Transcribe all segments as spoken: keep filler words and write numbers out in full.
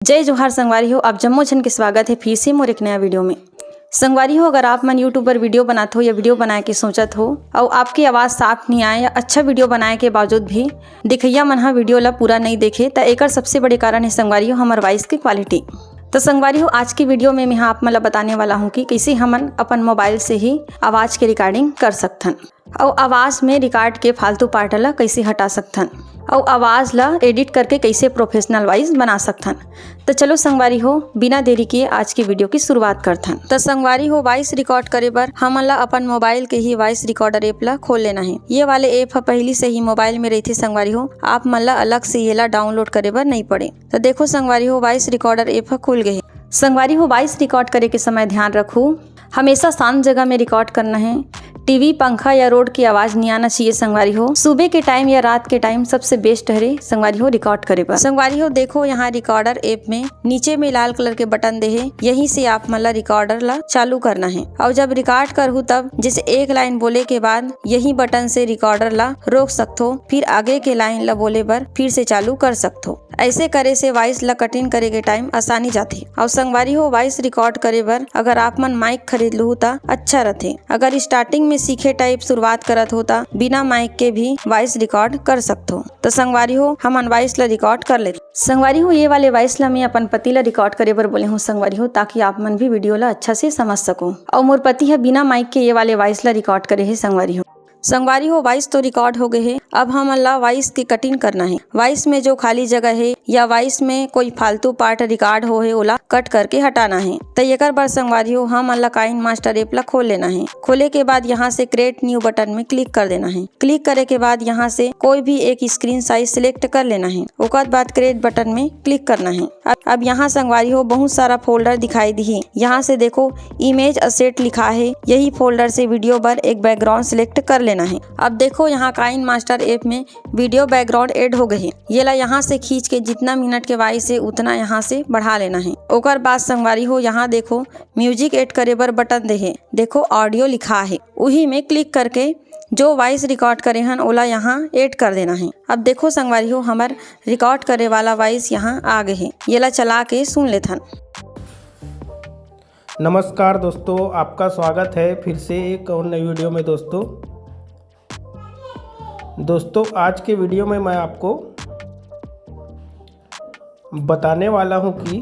जय जोहार संगवारी हो, आप जम्मो झन के स्वागत हे फिर से मोर एक नया वीडियो में। संगवारी हो, अगर आप मन YouTube पर वीडियो बनात हो या वीडियो बनाए के सोचत हो अउ आपके आवाज साफ नहीं आए या अच्छा वीडियो बनाए के बावजूद भी देखइया मन ह वीडियो ला पूरा नहीं देखे, त एकर सबसे बड़े कारण हे संगवारी हो हमर वॉइस के क्वालिटी। त संगवारी हो, आज की वीडियो में मैं आप मन ला बताने वाला हूँ कि कैसे हमन अपन मोबाइल से ही आवाज के रिकॉर्डिंग कर सकथन। अउ आवाज में रिकॉर्ड के फालतू पार्ट ला कइसे हटा सकथन, अउ आवाज ला एडिट करके कइसे प्रोफेशनल वॉइस बना सकथन। त चलो संगवारी हो, बिना देरी के आज की वीडियो की शुरुआत करथन। त संगवारी हो, वॉइस रिकॉर्ड करे बर हमन ला अपन मोबाइल के ही वॉइस रिकॉर्डर ऐप ला खोल लेना हे। ये वाले ऐप ह पहिली से ही मोबाइल में रहिथे संगवारी हो, आप मन ला अलग से ये ला डाउनलोड करे बर नहीं पड़े। त देखो संगवारी हो, वॉइस रिकॉर्डर ऐप ह खुल गए हे। संगवारी हो, वॉइस रिकॉर्ड करे के समय ध्यान रखू, हमेशा शांत जगह में रिकॉर्ड करना हे। टीवी, पंखा या रोड की आवाज नहीं आना चाहिए संगवारी हो। सुबह के टाइम या रात के टाइम सबसे बेस्ट हरे संगवारी हो रिकॉर्ड करे बर। संगवारी हो, देखो यहाँ रिकॉर्डर ऐप में नीचे में लाल कलर के बटन दे हे, यहीं से आप मन ला रिकॉर्डर ला चालू करना हे। अउ जब रिकॉर्ड करहू तब जैसे एक लाइन बोले के बाद यही बटन से रिकॉर्डर ला रोक सकथो, फिर आगे के लाइन ला बोले बर फिर से चालू कर सकथो। ऐसे करे से वॉइस ला कटिंग करे के टाइम आसानी जाथे। अउ संगवारी हो, वॉइस रिकॉर्ड करे बर अगर आप मन माइक खरीद लुहू त अच्छा रथे। अगर स्टार्टिंग में सीखे टाइप शुरुआत करत हो त बिना माइक के भी वॉइस रिकॉर्ड कर सकथो। त संगवारी हो, हमन वॉइस ला रिकॉर्ड कर लेथन। संगवारी हो, ये वाले वॉइस ला मैं अपन पति ला रिकॉर्ड करे बर बोले हूँ संगवारी हो, ताकि आप मन भी वीडियो ला अच्छा से समझ सको। अउ मोर पति ह बिना माइक के ये वाले वॉइस ला रिकॉर्ड करे हे संगवारी हो। संगवारी हो, वॉइस तो रिकॉर्ड हो गए हे। अब हमन ला वॉइस के कटिंग करना हे। वॉइस में जो खाली जगह हे या वॉइस में कोई फालतू पार्ट रिकॉर्ड हो हे, ओला कट करके हटाना हे। त एकर बर संगवारी हो, हमन ला काइन मास्टर ऐप ला खोल लेना हे। खोले के बाद यहाँ से क्रिएट न्यू बटन में क्लिक कर देना हे। क्लिक करे के बाद यहाँ से कोई भी एक स्क्रीन साइज सिलेक्ट कर लेना हे। ओकर बाद क्रिएट बटन में क्लिक करना हे। अब, अब यहाँ संगवारी हो, बहुत सारा फोल्डर दिखाई दिही। यहाँ से देखो, इमेज असेट लिखा हे, यही फोल्डर से वीडियो बर एक बैकग्राउंड सिलेक्ट कर लेना हे। अब देखो, यहाँ काइन मास्टर ऐप में वीडियो बैकग्राउंड ऐड हो गए हे। ये ला यहाँ से खींच के जितना मिनट के वॉइस हे उतना यहाँ से बढ़ा लेना हे। ओकर बाद संगवारी हो, यहाँ देखो, म्यूजिक ऐड करे बर बटन दे हे, देखो ऑडियो लिखा हे, उही में क्लिक करके जो वॉइस रिकॉर्ड करे हन ओला यहाँ ऐड कर देना हे। अब देखो संगवारी हो, हमर रिकॉर्ड करे वाला वॉइस यहाँ आ गए हे। ये ला चला के सुन लेथन। नमस्कार दोस्तों, आपका स्वागत है फिर से एक और नई वीडियो में दोस्तों। दोस्तों, आज के वीडियो में मैं आपको बताने वाला हूँ कि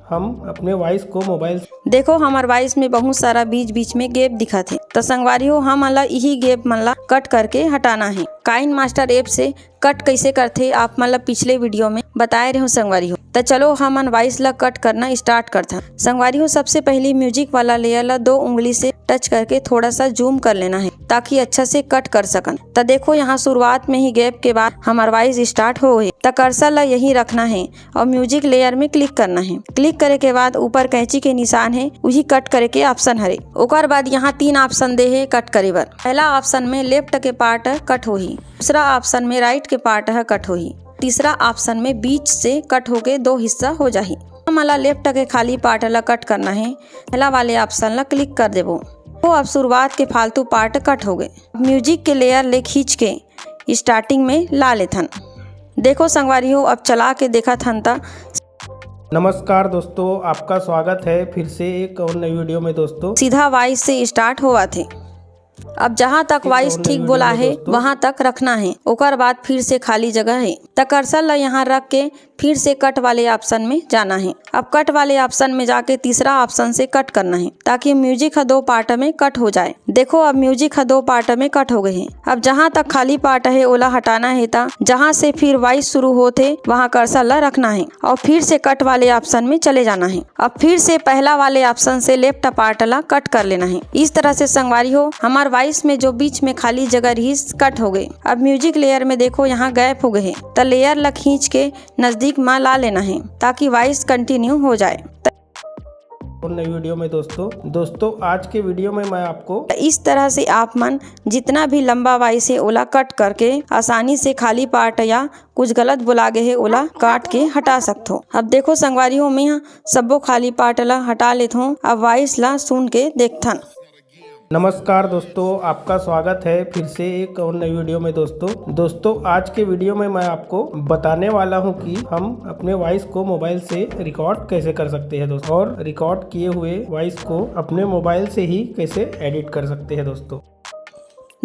हम अपने वॉइस को मोबाइल देखो, हमर वॉइस में बहुत सारा बीच बीच में गैप दिखत हे। त संगवारी हो, हमन ला इही गैप मन ला कट करके हटाना हे। काइन मास्टर ऐप से कट कैसे करथे, आप मन ला पिछले वीडियो में बताए रहे हूँ संगवारी हो। त चलो, हमन वॉइस ला कट करना स्टार्ट करथन। संगवारी हो, सबसे पहली म्यूजिक वाला लेयर ला दो उंगली से टच करके थोड़ा सा जूम कर लेना हे, ताकि अच्छा से कट कर सकन। त देखो, यहाँ शुरुआत में ही गैप के बाद हमर वॉइस स्टार्ट हो गए। त कर्सर ला यहीं रखना हे और म्यूजिक लेयर में क्लिक करना हे। क्लिक करे के बाद ऊपर कैंची के निशान हे, उही कट करे के ऑप्शन हरे। ओकर बाद यहाँ तीन ऑप्शन दे हे कट करे बर। पहला ऑप्शन में लेफ्ट के पार्ट कट होही, दूसरा ऑप्शन में राइट के पार्ट ह कट होही, तीसरा ऑप्शन में बीच से कट होके दो हिस्सा हो जाही। हमन ला लेफ्ट के खाली पार्ट ला कट करना हे। पहला वाले ऑप्शन ला क्लिक कर देबो। तो अब शुरुआत के फालतू पार्ट कट हो गए। अब म्यूजिक के लेयर ले खींच के स्टार्टिंग में ला लेथन। देखो संगवारी हो, अब चला के देखत हन त नमस्कार दोस्तों, आपका स्वागत है फिर से एक और नई वीडियो में दोस्तों। सीधा वॉइस से स्टार्ट होवत हे। अब जहाँ तक वॉइस ठीक बोला हे, वहाँ तक रखना हे। ओकर बाद फिर से खाली जगह हे, त कर्सर ला यहाँ रख के फिर से कट वाले ऑप्शन में जाना हे। अब कट वाले ऑप्शन में जाके तीसरा ऑप्शन से कट करना हे, ताकि म्यूजिक ह दो पार्ट में कट हो जाए। देखो, अब म्यूजिक ह दो पार्ट में कट हो गए हे। अब जहाँ तक खाली पार्ट हे, ओला हटाना हे, त जहाँ से फिर वॉइस शुरू होत हे, वहाँ कर्सर ला रखना हे और फिर से कट वाले ऑप्शन में चले जाना हे। अब फिर से पहला वाले ऑप्शन से लेफ्ट पार्ट ला कट कर लेना हे। इस तरह से संगवारी हो, हमार वॉइस में जो बीच में खाली जगह रही, कट हो गए। अब म्यूजिक लेयर में देखो, यहाँ गैप हो गए हे, त लेयर ला खींच के नजदीक में ला लेना हे, ताकि वॉइस कंटिन्यू हो जाए। और नई वीडियो में दोस्तों, दोस्तों, आज के वीडियो में मैं आपको इस तरह से आप मन जितना भी लंबा वॉइस हे, ओला कट करके आसानी से खाली पार्ट या कुछ गलत बोला गए हे, ओला काट के हटा सकथो। अब देखो संगवारी हो, मैं ह सब्बो खाली पार्ट ला हटा लेथों। अब वॉइस ला सुन के देखथन। नमस्कार दोस्तों, आपका स्वागत है फिर से एक और नई वीडियो में। दोस्तों दोस्तों आज के वीडियो में मैं आपको बताने वाला हूं कि हम अपने वॉइस को मोबाइल से रिकॉर्ड कैसे कर सकते हैं दोस्तों, और रिकॉर्ड किए हुए वॉइस को अपने मोबाइल से ही कैसे एडिट कर सकते हैं दोस्तों।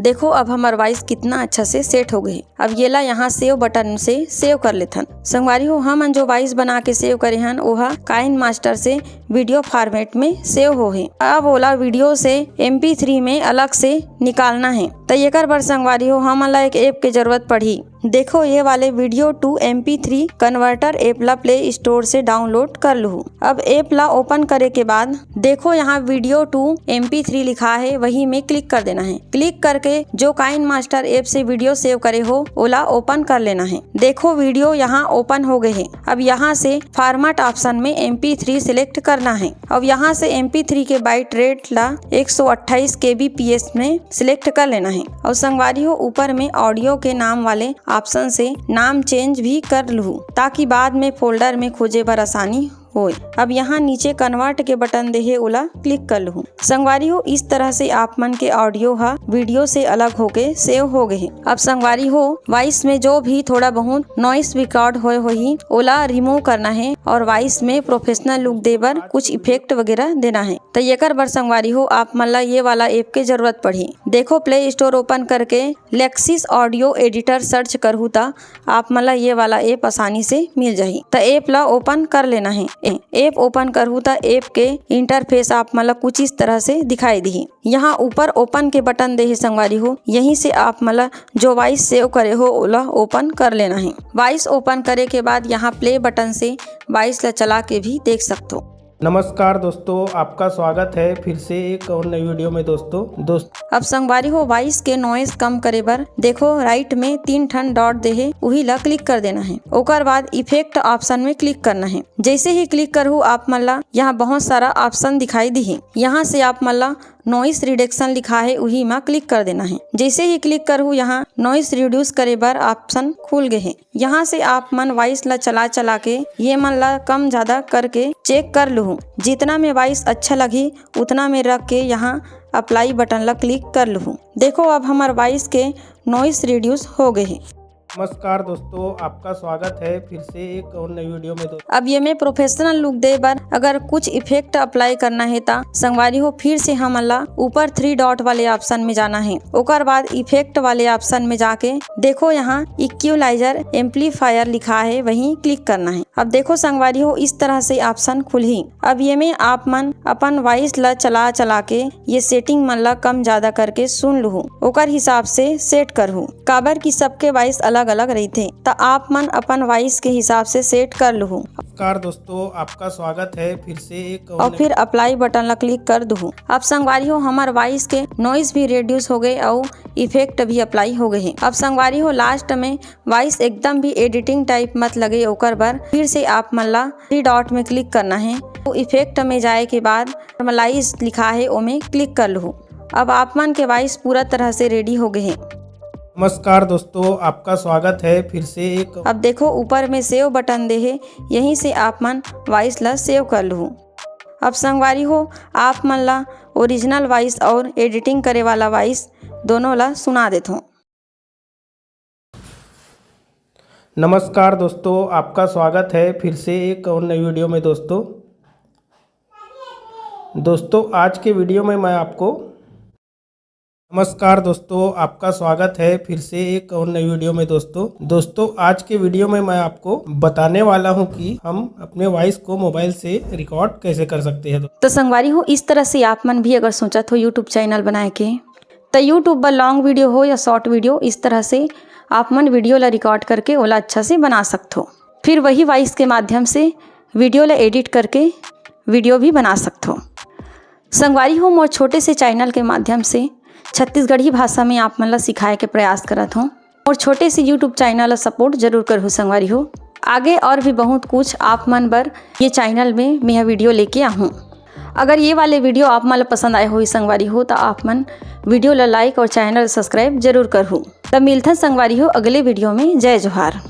देखो, अब हमर वॉइस कितना अच्छा से सेट हो गए। अब ये ला यहाँ सेव बटन से सेव कर लेथन। संगवारी हो, हमन जो वॉइस बना के सेव करे हन, ओहा काइन मास्टर से वीडियो फॉर्मेट में सेव हो हे। अब ओला वीडियो से एम पी थ्री में अलग से निकालना हे। त एकर बर संगवारी हो, हमन ला एक ऐप के जरूरत पड़ही। देखो, ये वाले video to M P three converter app ला प्ले स्टोर से डाउनलोड कर लूहू। अब ऐप ला ओपन करे के बाद देखो, यहाँ video to M P three लिखा है, वही में क्लिक कर देना है। क्लिक करके जो काइन मास्टर ऐप से वीडियो सेव करे हो, ओला ओपन कर लेना है। देखो, वीडियो यहाँ ओपन हो गए है। अब यहाँ से फॉर्मेट ऑप्शन में एम पी थ्री सिलेक्ट करना है। अब यहाँ से एम पी थ्री के बाइट रेट ला एक सौ अट्ठाईस के बी पी एस में सिलेक्ट कर लेना है। और संगवारी हो, ऊपर में ऑडियो के नाम वाले ऑप्शन से नाम चेंज भी कर लूहू, ताकि बाद में फोल्डर में खोजे बर आसानी होए। अब यहाँ नीचे कन्वर्ट के बटन देहे, ओला क्लिक कर लूहू। संगवारी हो, इस तरह से आप मन के ऑडियो हा वीडियो से अलग होके सेव हो गए हे। अब संगवारी हो, वॉइस में जो भी थोड़ा बहुत नॉइस रिकॉर्ड होए होही, ओला रिमूव करना है और वॉइस में प्रोफेशनल लुक दे बर कुछ इफेक्ट वगैरह देना है। त एकर बर संगवारी हो, आप मन ला ये वाला ऐप के जरूरत पड़ही। देखो, प्ले स्टोर ओपन करके लेक्सिस ऑडियो एडिटर सर्च करहू, त आप मन ला ये वाला ऐप आसानी से मिल जाही। त ऐप ला ओपन कर लेना है। ए-, ऐप ओपन करहू, त ऐप के इंटरफेस आप मन ला कुछ इस तरह से दिखाई दिही। यहाँ ऊपर ओपन के बटन देहे संगवारी हो, यहीं से आप मन ला जो वॉइस सेव करे हो, ओला ओपन कर लेना है। वॉइस ओपन करे के बाद यहाँ प्ले बटन से वॉइस ला चला के भी देख सकथो। नमस्कार दोस्तों, आपका स्वागत है फिर से एक और नई वीडियो में। दोस्तों दोस्त अब संगवारी हो, वॉइस के नॉइस कम करे बर देखो, राइट में तीन ठन डॉट देहे, उही ला क्लिक कर देना है। ओकर बाद इफेक्ट ऑप्शन में क्लिक करना है। जैसे ही क्लिक करहू, आप मन ला यहाँ बहुत सारा ऑप्शन दिखाई दिही। यहाँ से आप मन ला नॉइस रिडक्शन लिखा है, उही मा क्लिक कर देना है। जैसे ही क्लिक करहू, यहाँ नॉइस रिड्यूस करे बर ऑप्शन खुल गए है। यहाँ से आप मन वॉइस ला चला चला के ये मन ला कम ज्यादा करके चेक कर लूहू। जितना में वॉइस अच्छा लगही, उतना में रख के यहाँ अप्लाई बटन ला क्लिक कर लूहू। देखो, अब हमर वॉइस के नॉइस रिड्यूस हो गए है। नमस्कार दोस्तों, आपका स्वागत है फिर से एक और नई वीडियो में। दोस्तों अब ये में प्रोफेशनल लुक दे बर अगर कुछ इफेक्ट अप्लाई करना है, ता संगवारी हो, फिर से हमन ला ऊपर थ्री डॉट वाले ऑप्शन में जाना है। ओकर बाद इफेक्ट वाले ऑप्शन में जाके देखो, यहाँ इक्वलाइजर एम्पलीफायर लिखा है, वहीं क्लिक करना है। अब देखो संगवारी हो, इस तरह से ऑप्शन खुलही। अब ये में आप मन अपन वॉइस ला चला चला के ये सेटिंग मन ला कम ज्यादा करके सुन लूहू, ओकर हिसाब से सेट करहू, काबर कि सबके वॉइस अलग अलग रहिथे। त आप मन अपन वॉइस के हिसाब से सेट कर लूहू। नमस्कार दोस्तों, आपका स्वागत है फिर से एक और फिर अप्लाई बटन ला क्लिक कर दूहू। अब संगवारी हो, हमर वॉइस के नॉइस भी रिड्यूस हो गए और इफेक्ट भी अप्लाई हो गए है। अब संगवारी हो, लास्ट में वॉइस एकदम भी एडिटिंग टाइप मत लगे, ओकर बर फिर से आप मन ला थ्री डॉट में क्लिक करना है। तो इफेक्ट में जाए के बाद नॉर्मलाइज लिखा है, ओमे क्लिक कर लूहू। अब आप मन के वॉइस पूरा तरह से रेडी हो गए है। नमस्कार दोस्तों, आपका स्वागत है फिर से एक अब देखो, ऊपर में सेव बटन देहे, यहीं से आप मन वॉइस ला सेव कर लूहू। अब संगवारी हो, आप मन ला ओरिजिनल वॉइस और एडिटिंग करे वाला वॉइस दोनों ला सुना देथों। नमस्कार दोस्तों, आपका स्वागत है फिर से एक और नई वीडियो में। दोस्तों दोस्तों आज के वीडियो में मैं आपको नमस्कार दोस्तों, आपका स्वागत है फिर से एक और नई वीडियो में। दोस्तों दोस्तों आज के वीडियो में मैं आपको बताने वाला हूं कि हम अपने वॉइस को मोबाइल से रिकॉर्ड कैसे कर सकते हैं। तो संगवारी हो, इस तरह से आप मन भी अगर सोचत हो यूट्यूब चैनल बनाए के, तो यूट्यूब पर लॉन्ग वीडियो हो या शॉर्ट वीडियो, इस तरह से आप मन वीडियो ला रिकॉर्ड करके ओला अच्छा से बना सकथो। फिर वही वॉइस के माध्यम से वीडियो ला एडिट करके वीडियो भी बना सकथो। संगवारी हो, मोर छोटे से चैनल के माध्यम से छत्तीसगढ़ी भाषा में आप मन ला सिखाए के प्रयास करत हों। मोर छोटे से यूट्यूब चैनल ला सपोर्ट जरूर करहू संगवारी हो। आगे और भी बहुत कुछ आप मन बर ये चैनल में मैं वीडियो लेके आहूँ। अगर ये वाले वीडियो आप मन ला पसंद आए होही संगवारी हो, तो आप मन वीडियो ला लाइक और चैनल सब्सक्राइब जरूर करहू। तब मिलथन संगवारी हो अगले वीडियो में। जय जोहार।